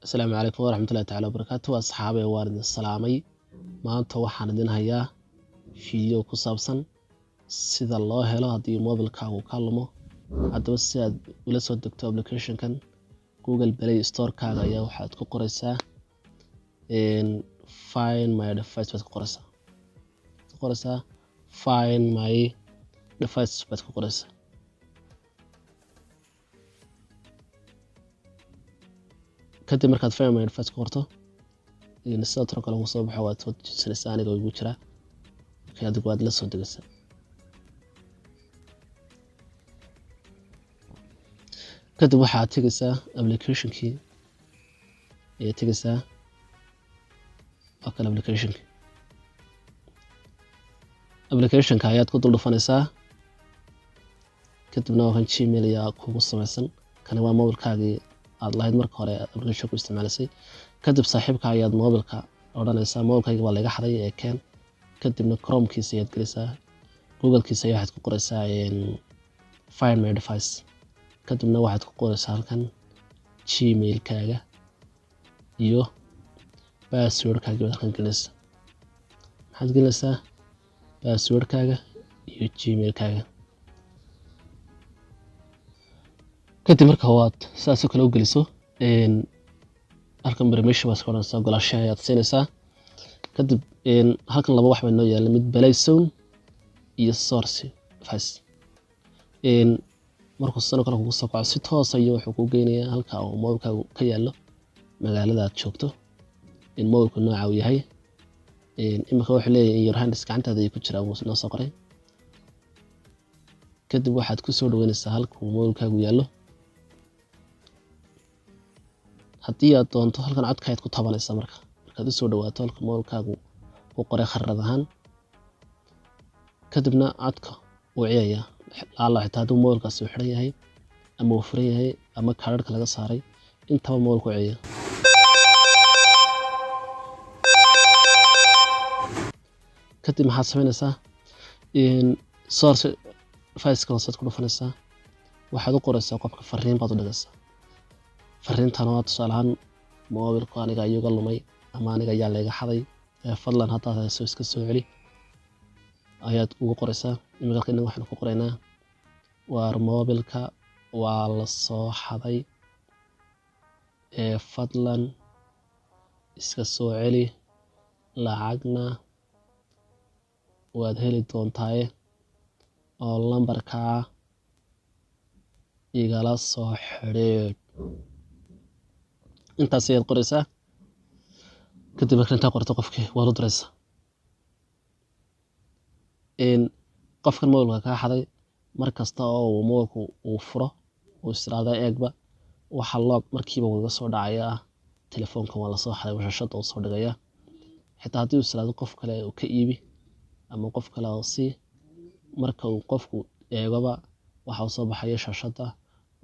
Asalaamu calaykum waraxmatullahi tacaala wabarakaatu. Asxaabay, waan idin salaamay. Maanta waxaan idin hayaa video ku saabsan sida loo helo haddii mobilkaagu ka lumo. Haddaba, si aad ula soo degto applicationkan, Google Play Store-kaaga ayaa waxaad ku qoreysaa "Find My Device" baad ku qoreysaa. Ku qoreysaa "Find My Device" baad ku qoreysaa. Kadib markaad "Find My Device" ku qorto, sida tiro kale ugu soo baxo, waad soo dejisanaysaa. Aniga igu jiraa. Okay, adigu waad la soo degaysaa. Kadib waxaad tegaysaa applicationkii ayaad tegaysaa. Waa kan applicationki. Applicationka ayaad ku dul dhufanaysaa. Kadibna waa kan, Gmail ayaa kugu samaysan. Kani waa mobilkaagii aad lahayd marka hore application ku isticmaalisay. Kadib saaxiibka ayaad mobilka odhanaysaa, "Mobilkayga waa laga xaday ee keen." Kadibna Chromekiisa ayaad gelaysaa, Googlekiisa ayaa waxaad ku qoraysaa "Find My Device". Kadibna waxaad ku qoraysaa halkan Gmailkaaga iyo passwordkaaga baad halkan gelinaysaa. Maxaad gelinaysaa? Passwordkaaga iyo Gmailkaaga. Kadib marka waad saas oo kale u geliso, halkan permission baad iska odhanaysaa, ogolaanshaha ayaad siinaysaa. Kadib halkan laba wax baa noo yaala, mid play sound iyo source device. Markuu sidan oo kale kugu soo kaco, si toos ayo wuxuu kuu geynayaa halka uu mobilkaagu ka yaalo, magaalada aad joogto, in mobilku nooca uu yahay. Imika wuxuu leeyahay "in your hands", gacantaada ayuu ku jiraa, wuu noo soo qoray. Kadib waxaad ku soo dhaweynaysaa halka uu mobilkaagu yaallo. Haddii aad doonto, halkan codka ayaad ku tabanaysaa. Markaad usoo dhawaato halka mobilkaagu ku qoray khariidad ahaan, kadibna codka wuu ciyayaa laala, xitaa hadduu mobilkaasi uu xidhan yahay ama uu furan yahay ama kaadhadhka laga saaray, intaba mobilku ciyaya. Kadib maxaad samaynaysaa? Source device-ka hoosead ku dhufanaysaa. Waxaad u qoraysaa qofka, fariin baad u dhigaysaa. Fariintana waa tusaale ahaan, "Mobilku aniga ayuga lumay ama aniga ayaa layga xaday, fadlan haddaad hayso iska soo celi," ayaad ugu qoraysaa. Imika halkan innaga waxaan ku qoraynaa, "Waar mobilka waa la soo xaday ee fadlan iska soo celi, lacagna waad heli doontaaye oo lambarkaa igala soo xidhiidh." Intaas ayaad qoraysaa. Kadib marka intaa qorto, qofkii waad u diraysaa. Qofkan mobilka kaa xaday, mar kasta oo uu mobilku uu furo, uu istiraada eegba, waxa log markiiba uga soo dhacaya ah telefoonkan waa lasoo xaday, shashada uu soo dhigaya. Xitaa haddii uu istiraado qof kale uu ka iibi ama qof kale oo sii, marka uu qofku eegoba waxa uu soo baxaya shashada,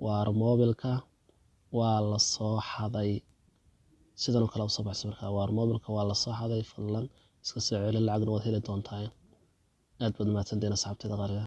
"Waar mobilka waa lasoo xaday." Sidan oo kale u soo baxaysa marka, "Waar mobilka waa lasoo xaday, fadlan iska soo celi, lacagna waad heli doontaa." Aad baad mahadsantihiin, asxaabtayda qaaliga.